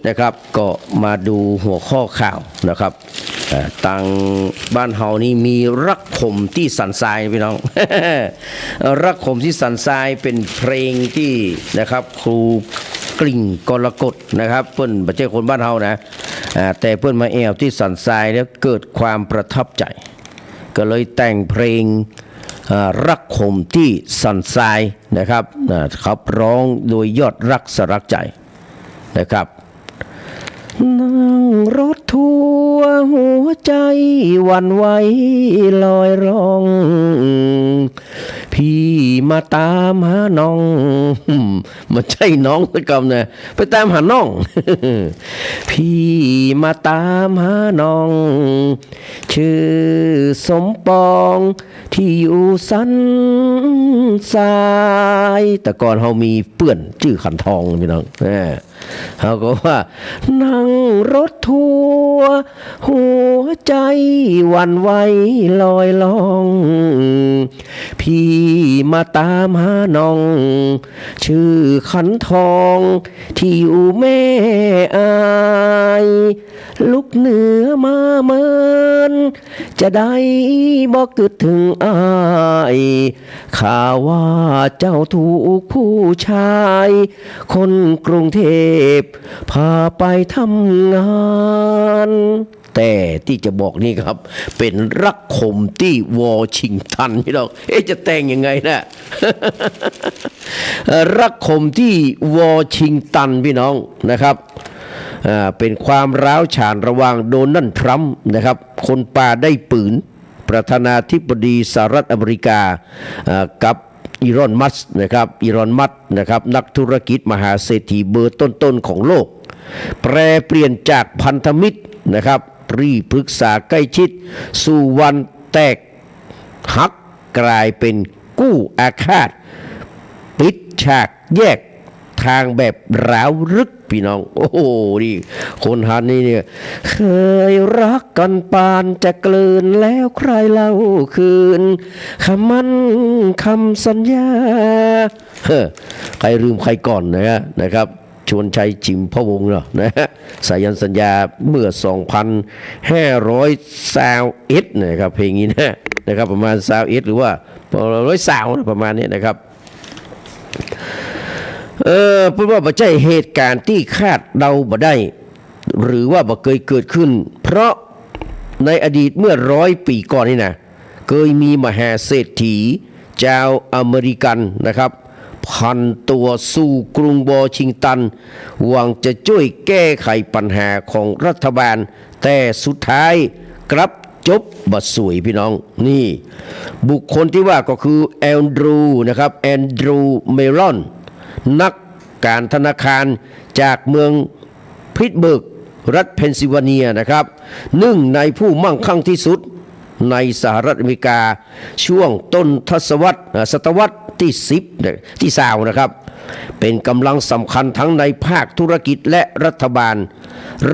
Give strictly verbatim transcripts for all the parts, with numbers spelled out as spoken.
นะครับ ก็มาดูหัวข้อข่าวนะครับ เอ่อ ตางบ้านเฮานี่มีรักขมตี้สันทรายพี่น้อง รักขมตี้สันทรายเป๋นเพลงตี้นะครับ ครูกริ่งกรกฎนะครับ เปิ้นบ่ใจ้คนบ้านเฮานะ อ่า แต่เปิ้นมาแอ่วตี้สันทรายแล้วเกิดความประทับใจ๋ ก็เลยแต่งเพลง อ่า รักขมตี้สันทรายนะครับ อ่า ขับร้องโดยยอดรักสลักใจ๋นะครับ นั่งรถทัวร์หัวใจ๋หวั่นไหวลอยล่อง พี่มาต๋ามหาน้อง บ่ใจ้น้องสักกำนะ ไปต๋ามหาน้อง พี่มาต๋ามหาน้อง จื้อสมปอง ตี้อยู่สันทราย แต่ก่อนเฮามีเปื้อนจื้อขันทองพี่น้อง อ่า เฮาก็ว่า นั่งรถทัวร์หัวใจ๋หวั่นไหวลอยล่อง พี่มาต๋ามหาน้อง จื้อขันทอง ตี้อยู่แม่อาย ลุกเหนือมาเมิน จะได้บ่กึ๊ดเถิงอ้าย ข้าว่าเจ้าถูกผู้ชาย คนกรุงเทพพาไปทำงาน แต่ตี้จะบอกนี่ครับ เป๋นรักขมตี้วอชิงตันพี่น้อง เอ๊ะ จะแต่งยังไงนะ เอ่อ รักขมตี้วอชิงตันพี่น้องนะครับ อ่า เป๋นความร้าวฉานระหว่างโดนัลด์ทรัมป์นะครับ คนป่าได้ปืน ประธานาธิบดีสหรัฐอเมริกา อ่า กับอีลอนมัสก์นะครับ อีลอนมัสก์นะครับ นักธุรกิจมหาเศรษฐีเบอร์ต้นๆของโลก แปรเปลี่ยนจากพันธมิตรนะครับ ตี้ปรึกษาใกล้ชิด สู่วันแตกหักกลายเป๋นกู้อาฆาต ปิดฉากแยกทางแบบร้าวลึกพี่น้อง โอ้โห นี่ คนฮันนี่เนี่ย เคยรักกันปานจะกลืน แล้วใครเล่าคืน คำมั่นคำสัญญา เฮ้อ ใครลืมใครก่อนนะฮะ นะครับ ชวนชัย ฉิมพะวงศ์เนาะ นะฮะ สายันสัญญาเมื่อ สองพันห้าร้อยซาวเอ็ด นะครับ เพลงนี้นะ นะครับ ประมาณซาวเอ็ด หรือว่า ร้อยซาวนะ ประมาณนี้นะครับ เอ่อ เปิ้นว่าบ่ใจ้เหตุก๋ารณ์ตี้คาดเดาบ่ได้ หรือว่าบ่เกยเกิดขึ้น เพราะในอดีตเมื่อร้อยปี๋ก่อนนี่นะ เกยมีมหาเศรษฐีจาวอเมริกันนะครับ ผันตั๋วสู่กรุงวอชิงตัน หวังจะจ้วยแก้ไขปัญหาของรัฐบาล แต่สุดท้ายกลับจบบ่สวยพี่น้อง นี่ บุคคลตี้ว่าก็คือแอนดรูว์นะครับ แอนดรูว์เมลอน นักก๋านธนาคารจากเมือง พิตต์สเบิร์ก รัฐเพนซิลเวเนียนะครับ นึ่งในผู้มั่งคั่งตี้สุดในสหรัฐอเมริกา ช่วงต้นทศวรรษ เอ่อ ศตวรรษตี้สิบ ตี้ซาวนะครับ เป๋นก๋ำลังสำคัญทั้งในภาคธุรกิจและรัฐบาล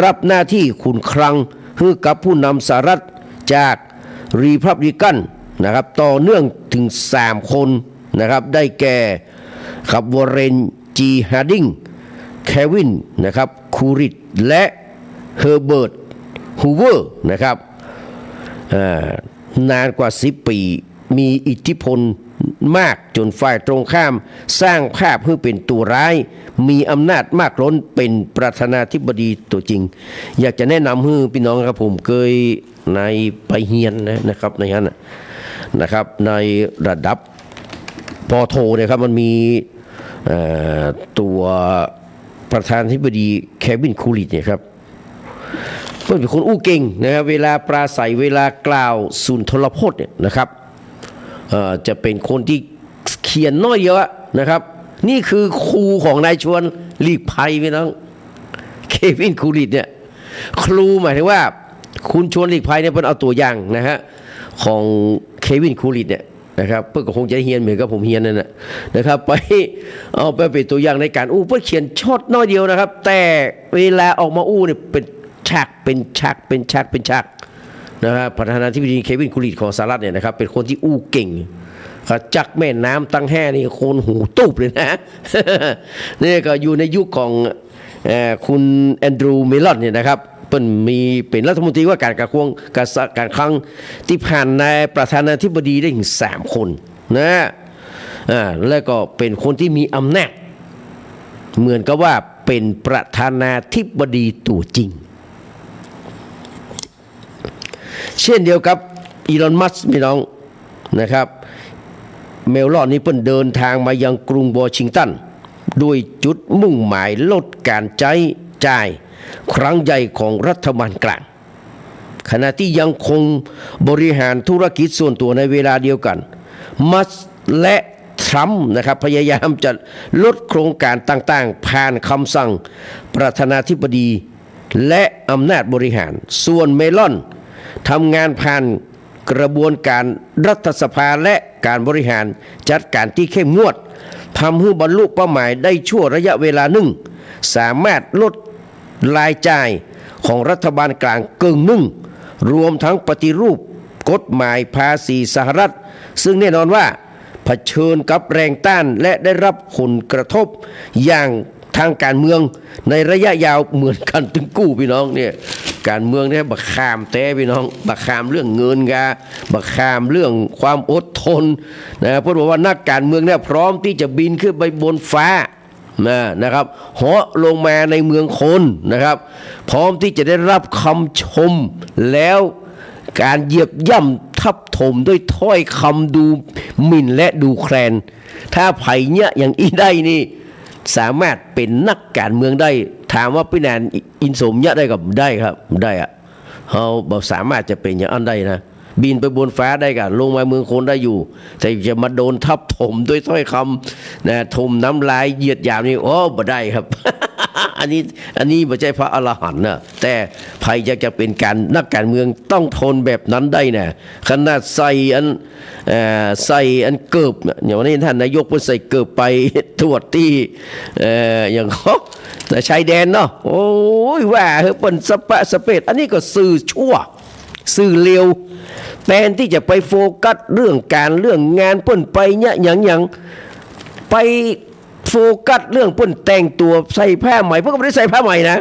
รับหน้าตี้ขุนคลังหื้อกับผู้นำสหรัฐจากรีพับลิกันนะครับ ต่อเนื่องเถิงสามคนนะครับ ได้แก่ ครับ วอร์เรน จี ฮาร์ดิง เควิน นะครับ คูลิดจ์ และ เฮอร์เบิร์ต ฮูเวอร์ นะครับ เอ่อ นานกว่าสิบปี๋ มีอิทธิพลมากจ๋นฝ่ายตรงข้ามสร้างภาพหื้อเป๋นตั๋วร้าย มีอำนาจมากล้น เป๋นประธานาธิบดีตั๋วจริง อยากจะแนะนำหื้อพี่น้องครับ ผมเกยในไปเฮียนนะ นะครับ ในนั้นน่ะ นะครับ ในระดับ ป.โท เนี่ยครับ มันมี เอ่อ ตั๋วประธานาธิบดีเควิน คูลิดจ์เนี่ยครับ เปิ้นเป๋นคนอู้เก่งนะครับ เวลาปราศรัย เวลากล่าวสุนทรพจน์เนี่ยนะครับ เอ่อ จะเป๋นคนตี้เขียนน้อยเดียวอะนะครับ นี่คือครูของนายชวนหลีกภัยพี่น้อง เควิน คูลิดจ์เนี่ย ครูหมายถึงว่า คุณชวนหลีกภัยเนี่ย เปิ้นเอาตั๋วอย่างนะฮะ ของเควิน คูลิดจ์เนี่ย นะครับ เปิ้นก็คงจะเฮียนเหมือนกับผมเฮียนนั่นแหละนะครับ ไปเอาไปเป๋นตั๋วอย่างในก๋านอู้ เปิ้นเขียนชอดน้อยเดียวนะครับ แต่เวลาออกมาอู้เนี่ยเป๋นฉาก เป๋นฉาก เป๋นฉาก เป๋นฉากนะครับ ประธานาธิบดีเควิน คูลิดจ์ของสหรัฐเนี่ยนะครับ เป๋นคนตี้อู้เก่ง ก็จักแม่น้ำตังแห่นี่โคนหูตูบเลยนะ นี่ก็อยู่ในยุคของ เอ่อ คุณแอนดรูว์ เมลอนเนี่ยนะครับ เปิ้นมี เป๋นรัฐมนตรีว่าการกระทรวง กระทรวงการคลัง ตี้ผ่านนายประธานาธิบดีได้เถิงสามคนนะ อ่า แล้วก็เป๋นคนตี้มีอำนาจ เหมือนกับว่าเป๋นประธานาธิบดีตั๋วจริง เช่นเดียวกับอีลอน มัสก์ พี่น้องนะครับ เมลอนนี่เปิ้นเดินทางมายังกรุงวอชิงตัน ด้วยจุดมุ่งหมายลดการใจ๊จ่ายครั้งใหญ่ของรัฐบาลกลาง ขณะตี้ยังคงบริหารธุรกิจส่วนตั๋วในเวลาเดียวกั๋น มัสก์และทรัมป์นะครับ พยายามจะลดโครงการต่างๆ ผ่านคำสั่งประธานาธิบดี และอำนาจบริหาร ส่วนเมลอนทำงานผ่านกระบวนการรัฐสภาและการบริหารจัดการตี้เข้มงวด ทำหื้อบรรลุเป้าหมายได้ชั่วระยะเวลานึ่ง สามารถลดรายจ่ายของรัฐบาลกลางเกิ่งนึ่ง รวมทั้งปฏิรูปกฎหมายภาษีสหรัฐ ซึ่งแน่นอนว่าเผชิญกับแรงต้านและได้รับผลกระทบอย่างทางการเมืองในระยะยาวเหมือนกั๋นตึงกู้ พี่น้อง เนี่ย การเมืองเนี่ยบ่าข่ามแต๊ พี่น้อง บ่าข่ามเรื่องเงินกา บ่าข่ามเรื่องความอดทนนะ เปิ้นบอกว่านักการเมืองเนี่ยพร้อมตี้จะบินขึ้นไปบนฟ้า นะ นะครับ เหาะลงมาในเมืองคนนะครับ พร้อมตี้จะได้รับคำชม แล้วการเหยียบย่ำทับถมด้วยถ้อยคำดูหมิ่นและดูแคลน ถ้าใผเยียะอย่างอี้ได้นี่ สามารถเป๋นนักการเมืองได้ ถามว่าปี้แนน อินสมเยียะได้ก่า ได้ครับ ได้อะ เฮาบ่สามารถจะเป๋นอย่างอั้นได้นะ บินไปบนฟ้าได้ก่า ลงมาเมืองคนได้อยู่ แต่จะมาโดนทับถมด้วยถ้อยคำนะ ถมน้ำลายเหยียดหยามนี่ โอ้ บ่ได้ครับ อันนี้ อันนี้บ่ใจ้พระอรหันต์นะ แต่ใผอยากจะเป๋นการ นักการเมืองต้องทนแบบนั้นได้นะ ขนาดใส่อัน เอ่อ ใส่อันเกิบเนี่ย อย่างวันนี้ท่านนายกเปิ้นใส่เกิบไปตรวจตี้ เอ่อ อย่าง แต่ชายแดนเนาะ โอ้ย ว่าหื้อเปิ้นสะปะสะเปด อันนี้ก็สื่อชั่ว สื่อเลว แทนตี้จะไปโฟกัสเรื่องก๋านเรื่องงาน เปิ้นไปเยียะหยังหยัง ไปโฟกัสเรื่องเปิ้นแต่งตั๋วใส่ผ้าไหม เปิ้นก็บ่ได้ใส่ผ้าไหมนะ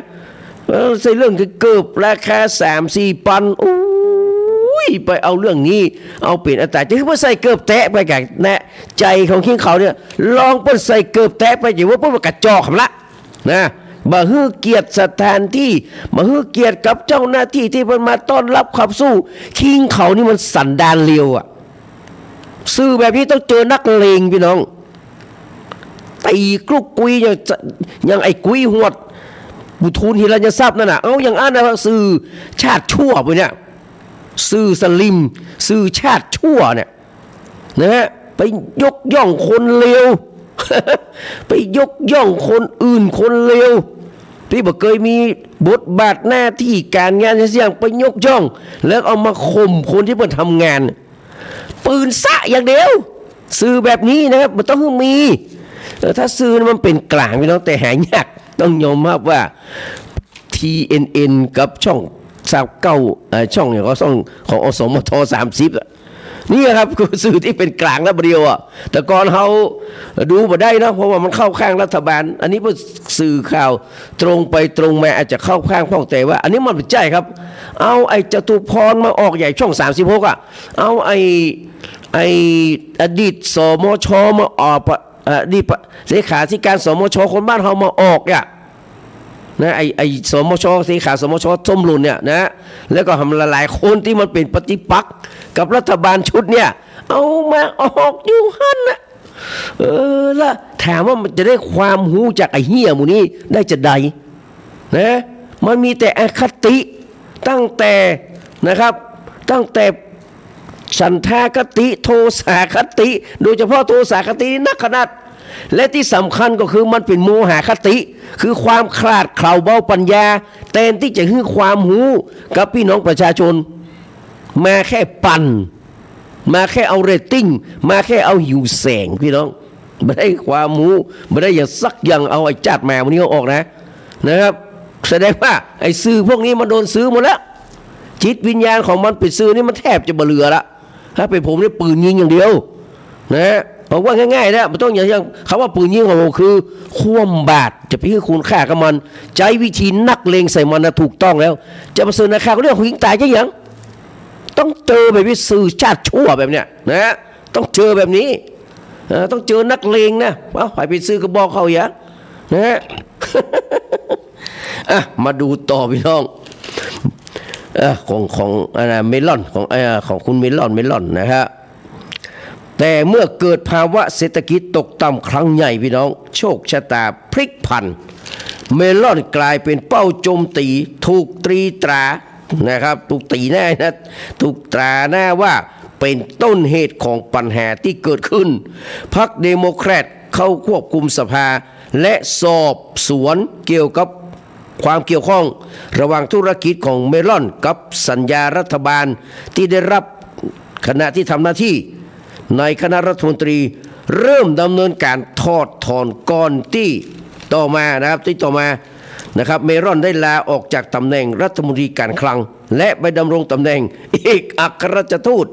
เออ ใส่เรื่องเกิบราคาสามสี่ปัน โอ้ย ไปเอาเรื่องนี้ เอาเป๋นอันต๋าย จะหื้อเปิ้นใส่เกิบแต๊ไปก่า นะ ใจ๋ของคิงเขาเนี่ย ลองเปิ้นใส่เกิบแต๊ไป จะว่าเปิ้นว่ากระจอกหำละ นะ บ่หื้อเกียรติสถานตี้ บ่หื้อเกียรติกับเจ้าหน้าตี้ตี้เปิ้นมาต้อนรับขับสู้ คิงเขานี่มันสันดานเลวอะ สื่อแบบนี้ต้องเจอนักเลงพี่น้อง ตี๋กลุกกุยอย่าง อย่างไอ้กุยหวด บุญทูลหิรัญยทรัพย์นั่นน่ะ เอาอย่างอั้นนะ สื่อชาติชั่วพวกเนี้ย สื่อสลิม สื่อชาติชั่วเนี่ย นะฮะ ไปยกย่องคนเลว ไปยกย่องคนอื่นคนเลว ตี้บ่เกยมีบทบาทหน้าตี้ก๋านงานเสียง ไปยกย่อง แล้วเอามาข่มคนตี้เปิ้นทำงาน ปืนซะอย่างเดียว สื่อแบบนี้นะครับ บ่ต้องหื้อมี เออ ถ้าสื่อมันเป๋นก๋างพี่น้อง แต่หายาก ต้องยอมฮับว่า ทีเอ็นเอ็น กับช่องซาวเก้า เอ่อ ช่องอย่างก็ช่องของ อสมท สามสิบอะ นี่ครับ คือสื่อตี้เป๋นก๋างแล้วบ่าเดี่ยวอะ แต่ก่อนเฮาดูบ่ได้เนาะ เพราะว่ามันเข้าข้างรัฐบาล อันนี้เปิ้นสื่อข่าวตรงไปตรงมา อาจจะเข้าข้างพ่อง แต่ว่าอันนี้มันบ่ใจ้ครับ เอาไอ้จตุพรมาออกใหญ่ช่อง สามสิบหก อะ เอาไอ้ ไอ้อดีต สมช มาออกปะ เอ่อ อดีตปะ เลขาธิการ สมช คนบ้านเฮามาออกอะ นะ ไอ้ ไอ้ สมช เลขา สมช ส้มหล่นเนี่ยนะ แล้วก็หลายๆคนตี้มันเป๋นปฏิปักษ์กับรัฐบาลชุดเนี่ย เอามาออกอยู่หั้นน่ะ เออ ละถามว่ามันจะได้ความฮู้จากไอ้เหี้ยหมู่นี้ได้จาใด นะ มันมีแต่อคติ ตั้งแต่ นะครับ ตั้งแต่ฉันทาคติ โทสาคติ โดยเฉพาะโทสาคตินี่นักขนาด และตี้สำคัญก็คือมันเป๋นโมหคติ คือความขลาดเขลาเบาปัญญา แทนตี้จะหื้อความฮู้กับปี้น้องประชาชน มาแค่ปั่น มาแค่เอาเรตติ้ง มาแค่เอาหิวแสงพี่น้อง บ่ได้ความฮู้ บ่ได้อย่างสักอย่าง เอาไอ้จาดหมาหมู่นี้เอาออกนะ นะครับ แสดงว่าไอ้สื่อพวกนี้มันโดนซื้อหมดแล้ว จิตวิญญาณของมันเป๋นสื่อนี่มันแทบจะบ่เหลือละ ถ้าเป๋นผมนี่ปืนยิงอย่างเดียว นะฮะ ผมว่าง่ายๆ นะ บ่ต้องอย่าง อย่าง กำว่าปืนยิงของผมคือคว่ำบาตร จะไปหื้อคุณค่ากับมัน ใจ๊วิธีนักเลงใส่มันนะ ถูกต้องแล้ว จะมาเสนอข่าวเรื่องของยิงต๋ายจะหยัง ต้องเจอแบบนี้ สื่อชาติชั่วแบบเนี้ยนะฮะ ต้องเจอแบบนี้ เออ ต้องเจอนักเลงนะ เอ้า ไปซื้อกระบอกเขาอย่า นะฮะ อ่ะ มาดูต่อพี่น้อง เอ่อ ของ ของ อ่า เมลอน ของ เอ่อ ของคุณเมลอน เมลอนนะฮะ แต่เมื่อเกิดภาวะเศรษฐกิจตกต่ำครั้งใหญ่พี่น้อง โชคชะตาพลิกผัน เมลอนกลายเป็นเป้าโจมตี ถูกตรีตรานะครับ ถูกตีแน่นะ ถูกตราหน้าว่าเป็นต้นเหตุของปัญหาที่เกิดขึ้น พรรคเดโมแครตเข้าควบคุมสภา และสอบสวนเกี่ยวกับความเกี่ยวข้องระหว่างธุรกิจของเมลอนกับสัญญารัฐบาลที่ได้รับขณะที่ทำหน้าที่ในคณะรัฐมนตรี เริ่มดำเนินการถอดถอนก่อนที่ต่อมานะครับ ที่ต่อมานะครับ เมลอนได้ลาออกจากตำแหน่งรัฐมนตรีการคลัง และไปดำรงตำแหน่งเอกอัครราชทูต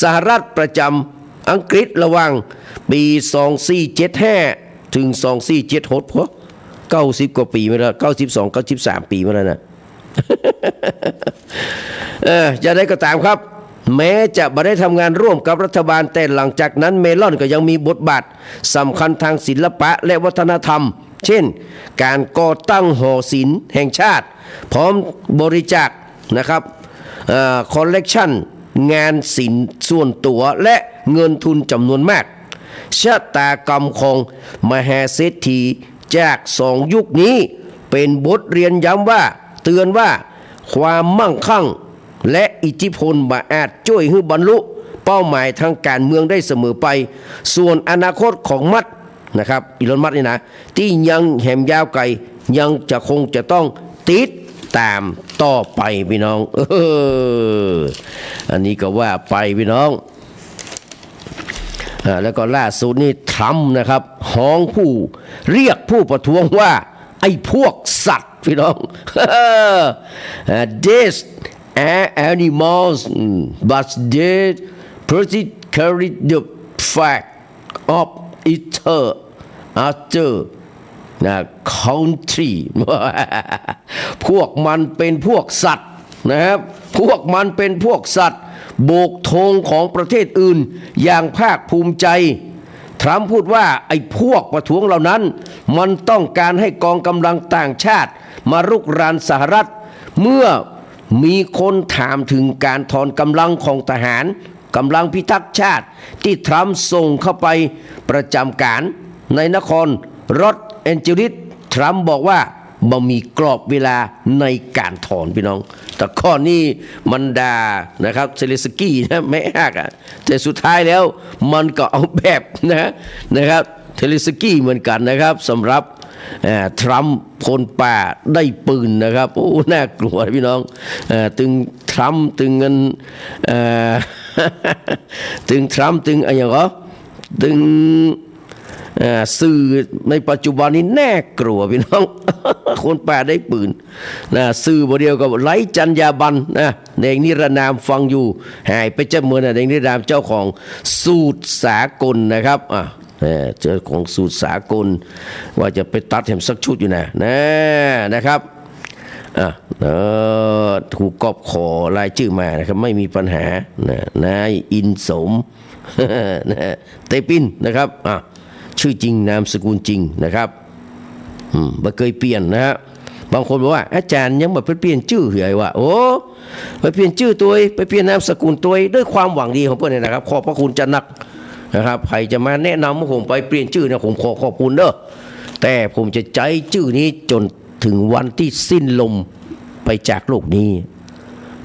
สหรัฐประจำอังกฤษระหว่างปี สองสี่เจ็ดห้า ถึง สองสี่เจ็ดหก พอ เก้าสิบกว่าปี๋มาแล้ว เก้าสิบสอง เก้าสิบสามปี๋มาแล้วนะ เออ อย่างไรก็ต๋ามครับ แม้จะบ่ได้ทำงานร่วมกับรัฐบาล แต่หลังจากนั้นเมลอนก็ยังมีบทบาทสำคัญทางศิลปะและวัฒนธรรม เช่น การก่อตั้งหอศิลป์แห่งชาติ พร้อมบริจาคนะครับ เอ่อ คอลเลกชันงานศิลป์ส่วนตั๋ว และเงินทุนจ๋ำนวนมาก ชะตากรรมของมหาเศรษฐีจากสองยุคนี้ เป็นบทเรียนย้ำว่า เตือนว่า ความมั่งคั่ง และอิทธิพลบ่อาจจ้วยหื้อบรรลุเป้าหมายทางการเมืองได้เสมอไป ส่วนอนาคตของมัสก์นะครับ อีลอน มัสก์นี่นะ ตี้ยังแหมยาวไก๋ ยังจะคงจะต้องติดต๋ามต่อไปพี่น้อง เออ อันนี้ก็ว่าไปพี่น้อง อ่า แล้วก็ล่าสุดนี่ทรัมป์นะครับ ฮ้องผู้ เรียกผู้ประท้วงว่า ไอ้พวกสัตว์ พี่น้อง อ่า These are animals, but they practically the fact of each other นะ country พวกมันเป็นพวกสัตว์นะครับ พวกมันเป็นพวกสัตว์ โบกธงของประเทศอื่นอย่างภาคภูมิใจ ทรัมป์พูดว่า ไอ้พวกประท้วงเหล่านั้น มันต้องการให้กองกำลังต่างชาติมารุกรานสหรัฐ เมื่อมีคนถามถึงการถอนกำลังของทหาร กำลังพิทักษ์ชาติที่ทรัมป์ส่งเข้าไปประจำการในนครลอสแอนเจลิส ทรัมป์บอกว่าบ่มีกรอบเวลาในการถอน พี่น้อง แต่ก่อนนี่มันด่านะครับ เซเลนสกี้นะ แม้ฮักอะ แต่สุดท้ายแล้วมันก็เอาแบบนะ นะครับ เซเลนสกี้เหมือนกันนะครับ สำหรับ เอ่อ ทรัมป์คนป่าได้ปืนนะครับ โอ้ น่ากลัวพี่น้อง เอ่อ ตึงทรัมป์ ตึงเงิน เอ่อ ตึงทรัมป์ ตึงอะหยังก่อ ตึง เอ่อ สื่อในปัจจุบันนี้น่ากลัวพี่น้อง คนป่าได้ปืนนะ สื่อบ่าเดียวก็ไร้จรรยาบรรณนะ แดงนิรนามฟังอยู่ หายไปจ๊ะเมินนะ แดงนิรนามเจ้าของสูตรสากลนะครับ อ่ะ เออ เจ้าของสูตรสากล ว่าจะไปตัดแหมสักชุดอยู่นะ นะ นะครับ อ่ะ เออ ครูก๊อฟขอรายจื้อมานะครับ ไม่มีปัญหา นะ นายอินสม นะ เตปินนะครับ อ่ะ ชื่อจริงนามสกุลจริงนะครับ อืม บ่เกยเปลี่ยนนะฮะ บางคนบอกว่า อาจ๋ารย์ยังบ่ไปเปลี่ยนจื้อเหือวะ โอ้ ไปเปลี่ยนจื้อตวย ไปเปลี่ยนนามสกุลตวย ด้วยความหวังดีของเปิ้นเนี่ยนะครับ ขอบพระคุณจะนักนะครับ ใผจะมาแนะนำผมไปเปลี่ยนจื้อเนี่ย ผมขอขอบคุณเด้อ แต่ผมจะใจ๊จื้อนี้จนถึงวันที่สิ้นลมไปจากโลกนี้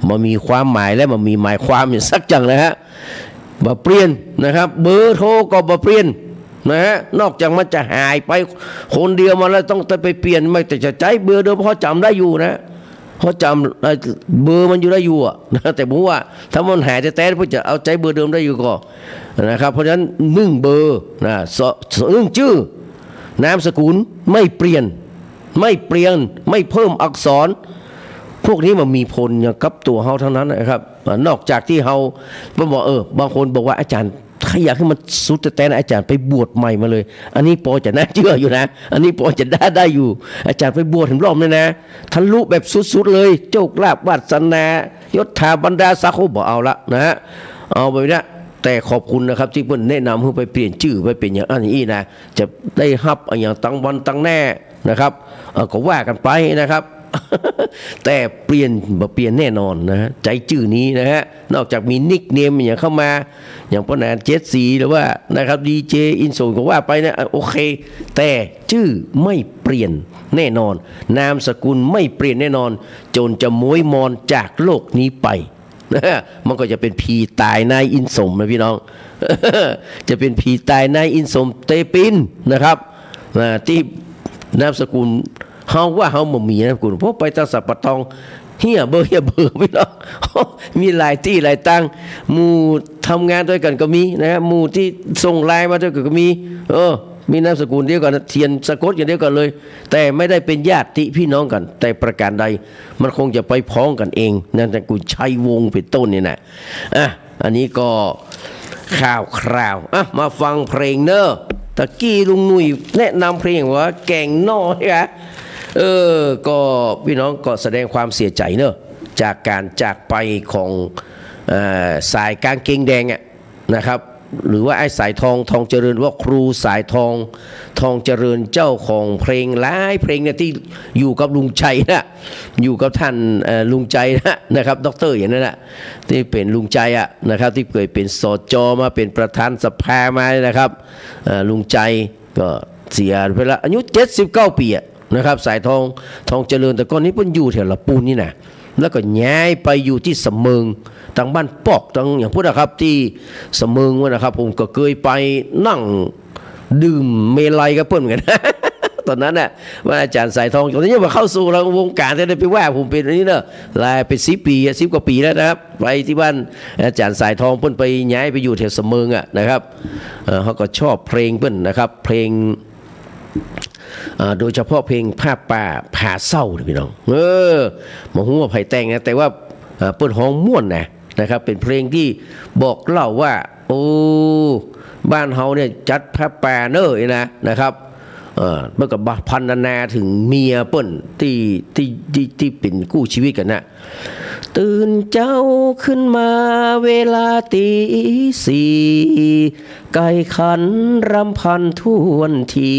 บ่มีความหมายและบ่มีหมายความอย่างสักอย่างนะฮะ บ่เปลี่ยนนะครับ เบอร์โทรก็บ่เปลี่ยนนะฮะ นอกจากมันจะหายไปคนเดียวมาแล้วต้องไปเปลี่ยน ไม่แต่จะใจ๊เบอร์เดิม เพราะจ๋ำได้อยู่นะ เพราะจ๋ำ เอ่อ เบอร์มันอยู่ได้อยู่อะนะ แต่ผมว่าถ้ามันหายแต๊ๆ เปิ้นจะเอาใจ๊เบอร์เดิมได้อยู่ก่อนะครับ เพราะฉะนั้นนึ่งเบอร์นะ ส- นึ่งจื้อ นามสกุลไม่เปลี่ยน ไม่เปลี่ยน ไม่เพิ่มอักษร พวกนี้มันมีผลอย่างกับตั๋วเฮาทั้งนั้นนะครับ อ่า นอกจากตี้เฮา เปิ้นบอก เออ บางคนบอกว่า อาจ๋ารย์ ถ้าอยากหื้อมันสุดแต๊ๆ นะ อาจ๋ารย์ไปบวชใหม่มาเลย อันนี้ปอจะน่าเจื้ออยู่นะ อันนี้ปอจะได้ ได้อยู่ อาจ๋ารย์ไปบวชเถิงรอบนี้นะ ทะลุแบบสุดๆ เลย โจคลาภวาสนา ยศถาบรรดาศักดิ์ โอ้ บ่เอาละนะฮะ เอาแบบนี้นะ แต่ขอบคุณนะครับ ตี้เปิ้นแนะนำหื้อไปเปลี่ยนจื้อ ไปเป๋นอย่างอั้นอย่างอี้นะ จะได้ฮับอะหยังตังวันตังแน่นะครับ เอ่อ ก็ว่ากั๋นไปนะครับ แต่เปลี่ยน บ่เปลี่ยนแน่นอนนะฮะ ใจ๊จื้อนี้นะฮะ นอกจากมีนิคเนมอะหยังเข้ามา อย่างป้อหนานเจ็ดสี หรือว่านะครับ ดีเจอินโสมก็ว่าไปนะ อ่ะ โอเค แต่จื้อไม่เปลี่ยนแน่นอน นามสกุลไม่เปลี่ยนแน่นอน จ๋นจะม้วยมอนจากโลกนี้ไป มันก็จะเป๋นผีต๋ายนายอินโสมนะพี่น้อง จะเป๋นผีต๋ายนายอินโสมเตปินนะครับ อ่า ตี้นามสกุล เฮาว่าเฮาบ่มีนามสกุล เพราะไปตางสัปปะตอง เฮี้ยเบ้อ เฮี้ยเบ้อ พี่น้อง มีหลายตี้หลายตัง หมู่ทำงานตวยกั๋นก็มีนะฮะ หมู่ตี้ส่งไลน์มาตวยกั๋นก็มี เออ มีนามสกุลเดียวกั๋น เขียนสะกดกั๋นเดียวกั๋นเลย แต่ไม่ได้เป๋นญาติพี่น้องกั๋น แต่ประการใด มันคงจะไปพ้องกั๋นเอง นามสกุลชัยวงศ์เป๋นต้นนี่นะ อ่ะ อันนี้ก็ข่าวคราว อ่ะ มาฟังเพลงเน่อ ตะกี้ลุงหนุ่ยแนะนำเพลงว่าแก๋งหน่อใจ้ไหม เออ ก็พี่น้องก็แสดงความเสียใจ๋เน่อ จากก๋านจากไปของ เอ่อ สายกางเกงแดงอะนะครับ หรือว่าไอ้สายทอง ทองเจริญ ว่าครูสายทอง ทองเจริญ เจ้าของเพลงหลายเพลงเนี่ยตี้อยู่กับลุงชัยนะ อยู่กับต้าน เอ่อ ลุงชัยนะ นะครับ ด็อกเตอร์อย่างนั้นนะ ตี้เป๋นลุงชัยอะนะครับ ตี้เกยเป๋น สจ มา เป๋นประธานสภามานะครับ เอ่อ ลุงชัยก็เสียไปละ อายุเจ็ดสิบเก้าปี๋อะนะครับ สายทอง ทองเจริญ แต่ก่อนนี้เปิ้นอยู่แถวละปูนนี่นะ แล้วก็ย้ายไปอยู่ตี้สะเมิง ตางบ้านปอก ตางอย่างพู้นนะครับ ตี้สะเมิงพู้นนะครับ ผมก็เกยไปนั่ง ดื่มเมลัยกับเปิ้นเหมือนกั๋น ต๋อนนั้นน่ะ ว่าอาจ๋ารย์สายทอง ต๋อนนี้ยังบ่เข้าสู่วงก๋าน แต่ได้ไปว่าผมเป๋นอันนี้เน่อ หลายเป๋นสิบปี๋อะ สิบกว่าปี๋แล้วนะครับ ไปตี้บ้านอาจ๋ารย์สายทอง เปิ้นไปย้ายไปอยู่แถวสะเมิงอะนะครับ เอ่อ เฮาก็ชอบเพลงเปิ้นนะครับ เพลง อ่า โดยเฉพาะเพลงผ้าป่าผาเศร้าเนี่ยพี่น้อง เออ บ่ฮู้ว่าใผแต่งนะ แต่ว่า อ่า เปิ้นฮ้องม่วนนะ นะครับ เป๋นเพลงตี้บอกเล่าว่า โอ้ บ้านเฮาเนี่ยจัดผ้าป่าเน่อนี่นะ นะครับ เอ่อ เปิ้นก็บ่พรรณนาเถิงเมียเปิ้นตี้ ตี้ ตี้ ตี้เป๋นกู้ชีวิตกั๋นนะ ตื่นเจ๊าขึ้นมาเวลาตี๋สี่ ไก่ขันรำพันถ้วนที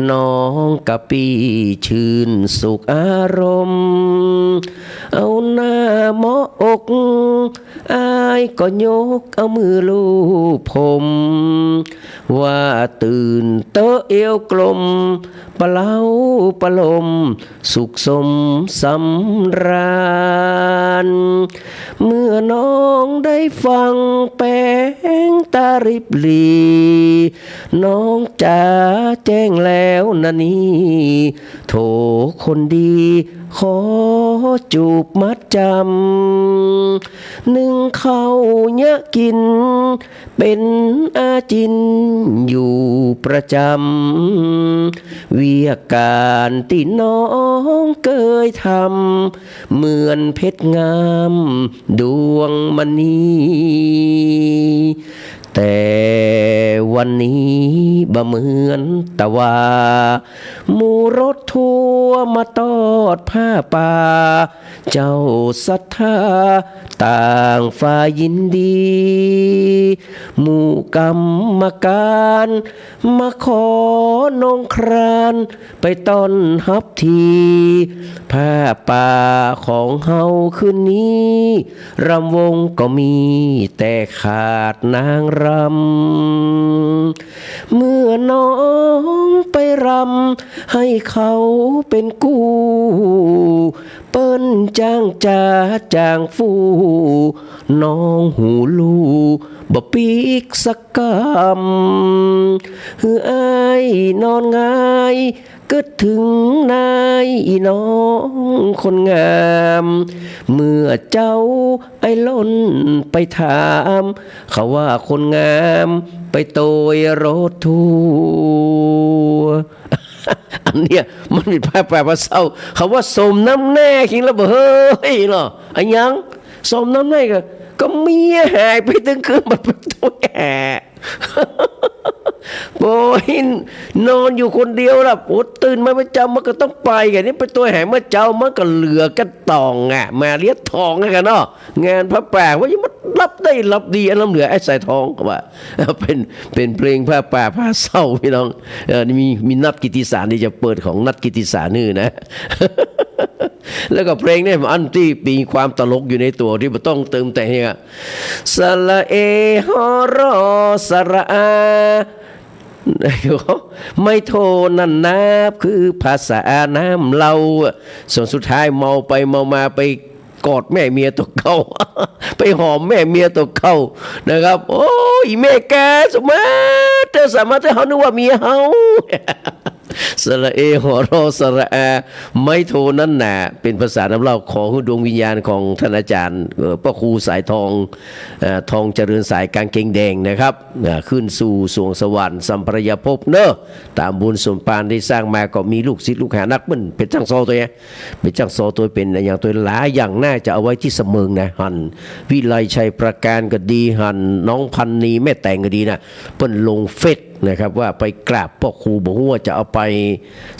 น้องกะปี้ชื่นสุขอารมณ์ เอาหน้าเหมาะอก อ้ายก็ยกเอามือลูบผม ว่าตื่นเต๊อะเอวกลม ปะเล้าปะลม สุขสมสำราญ เมื่อน้องได้ฟังแป๋งตาริบหรี่ น้องจ๋าแจ้งแล้วนะนี่ โถคนดี ขอจูบมัดจ๋ำ นึ่งข้าวเยียะกิ๋น เป๋นอาจิณอยู่ประจ๋ำ เวียกก๋านตี้น้องเกยทำ เหมือนเพชรงามดวงมณี แต่วันนี้บ่เหมือนตะวา หมู่รถทัวร์มาตอดผ้าป่า เจ้าศรัทธาต่างฝ่ายยินดี หมู่กรรมการมาขอนงครานไปต้อนฮับที ผ้าป่าของเฮาคืนนี้ รำวงก็มีแต่ขาดนางรำ เมื่อน้องไปรำให้เขาเป๋นกู้ เปิ้นจ้างจ๋าจ้างฟู่ น้องหูลู่บ่ปีกสักกำ หื้ออ้ายนอนหงาย กึ๊ดเถิงนายอีน้องคนงาม เมื่อเจ๊าไอ้ล่นไปถาม เขาว่าคนงามไปโตยรถทัวร์ อันเนี้ยมันเป๋นผ้าป่าผาเศร้า เขาว่าสมน้ำแน่คิงแล้วบ่เฮ้ยเนาะ อะหยัง สมน้ำแน่ก็ ก็เมียหายไปตึงคืน มันไปตวยหา โอ้ย นอนอยู่คนเดียวล่ะ โอ้ ตื่นมาประจ๋ำมันก็ต้องไป อันนี้ไปตวยหาเมื่อเจ๊า มันก็เหลือก้านต๋องอะ มาเลียต๋องกั๋นเนาะ งานผ้าป่า ว่ายังมาหลับได้หลับดี อันล้ำเหลือไอ้สายทอง ว่า เป๋น เป๋นเพลงผ้าป่าพาเศร้า ปี้น้อง เออ นี่มี มีนัทกิตติสาร นี่จะเปิดของนัทกิตติสารหื้อนะ แล้วก็เพลงเนี่ยมันตี้มีความตลกอยู่ในตั๋วตี้บ่ต้องเติมแต่งอะ สระเอ หอรอ สระอา ไม้โทนั้นนา คือภาษาน้ำเล่า ส่วนสุดท้ายเมาไปเมามาไปกอดแม่เมียตั๋วเก่า ไปหอมแม่เมียตั๋วเก่านะครับ โอ้ย แม่กา สมาเตอร์ สมาเตอร์ เฮานึกว่าเมียเฮา สระเอ หอรอ สระอา ไม้โทนั้นนา เป๋นภาษาน้ำเล่า ขอหื้อดวงวิญญาณของท่านอาจ๋ารย์ เอ่อ พระครูสายทอง เอ่อ ทองเจริญสายกางเกงแดงนะครับ อ่า ขึ้นสู่สวงสวรรค์สัมปรายภพเนอะ ต๋ามบุญสมภารตี้สร้างมาก็มีลูกศิษย์ลูกหานัก เปิ้นเป๋นจ้างซอตวย เป๋นจ้างซอตวย เป๋นอะหยังตวย หลายอย่างน่าจะเอาไว้ตี้สะเมิงนะ หันวิไลชัยประการก็ดี หันน้องพันนีแม่แตงก็ดีนะ เปิ้นลงเฟซนะครับ ว่าไปกราบพ่อครู บ่ฮู้ว่าจะเอาไป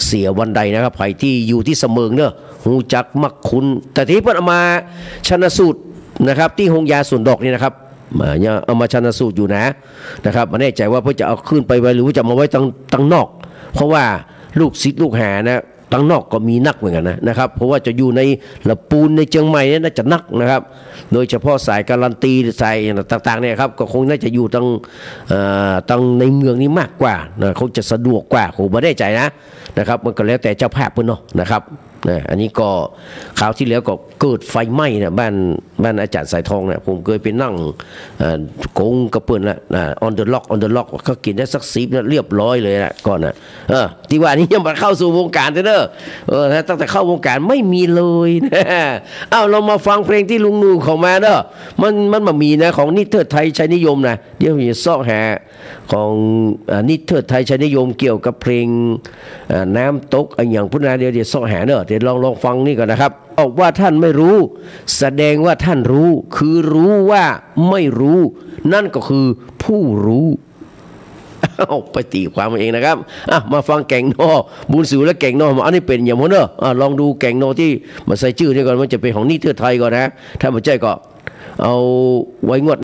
เสียวันใดนะครับ ใผตี้อยู่ตี้สะเมิงเนอะ ฮู้จักมักคุ้น แต่ตี้เปิ้นเอามาชันสูตรนะครับ ตี้โฮงยาสวนดอกนี่นะครับ มาเนี่ยเอามาชันสูตรอยู่นะ นะครับ บ่แน่ใจ๋ว่าเปิ้นจะเอาขึ้นไปไว้ หรือว่าจะมาไว้ตัง ตังนอก เพราะว่าลูกศิษย์ลูกหานะ ตังนอกก็มีนักเหมือนกั๋นนะ นะครับ เพราะว่าจะอยู่ในละปูนในเจียงใหม่เนี่ยน่าจะนักนะครับ โดยเฉพาะสายการันตี สายต่างๆ เนี่ยครับ ก็คงน่าจะอยู่ตัง เอ่อ ตังในเมืองนี่มากกว่านะ คงจะสะดวกกว่า ผมบ่แน่ใจ๋นะ นะครับ มันก็แล้วแต่เจ้าภาพเปิ้นเนาะ นะครับ นะ อันนี้ก็คราวตี้แล้วก็เกิดไฟไหม้นะ บ้าน บ้านอาจ๋ารย์สายทองนะ ผมเกยไปนั่ง เอ่อ กงกับเปิ้นละนะ on the rock on the rock ก็กิ๋นได้สักสิบนะ เรียบร้อยเลยนะ ก่อนนะ เออ ตี้ว่านี้ยังบ่เข้าสู่วงก๋านเต๊อะเนอะ เออ ตั้งแต่เข้าวงก๋านไม่มีเลยนะ เอ้า เรามาฟังเพลงตี้ลุงหนุ่มเขามาเนอะ มัน มันบ่มีนะ ของนิเทศไทยชัยนิยมนะ เดี๋ยวผมจะเซาะหา ของ เอ่อ นิเทศไทยชัยนิยมเกี่ยวกับเพลง เอ่อ น้ำตกอะหยังพุ้นนะ เดี๋ยว เดี๋ยวเซาะหาเนอะ เดี๋ยวลอง ลองฟังนี่ก่อนนะครับ บอกว่าท่านไม่รู้ แสดงว่าท่านรู้ คือรู้ว่าไม่รู้ นั่นก็คือผู้รู้ เอาไปตีความเอาเองนะครับ อ่ะ มาฟังแก่งนอ บุญสูงและแก่งนอ อันนี้เป๋นอย่างนั้นเนอะ อ่ะ ลองดูแก่งนอตี้บ่ใส่จื้อนี่ก่อน มันจะเป๋นของนิเทศไทยก่อนนะ ถ้าบ่ใจ้ก็เอาไว้งวด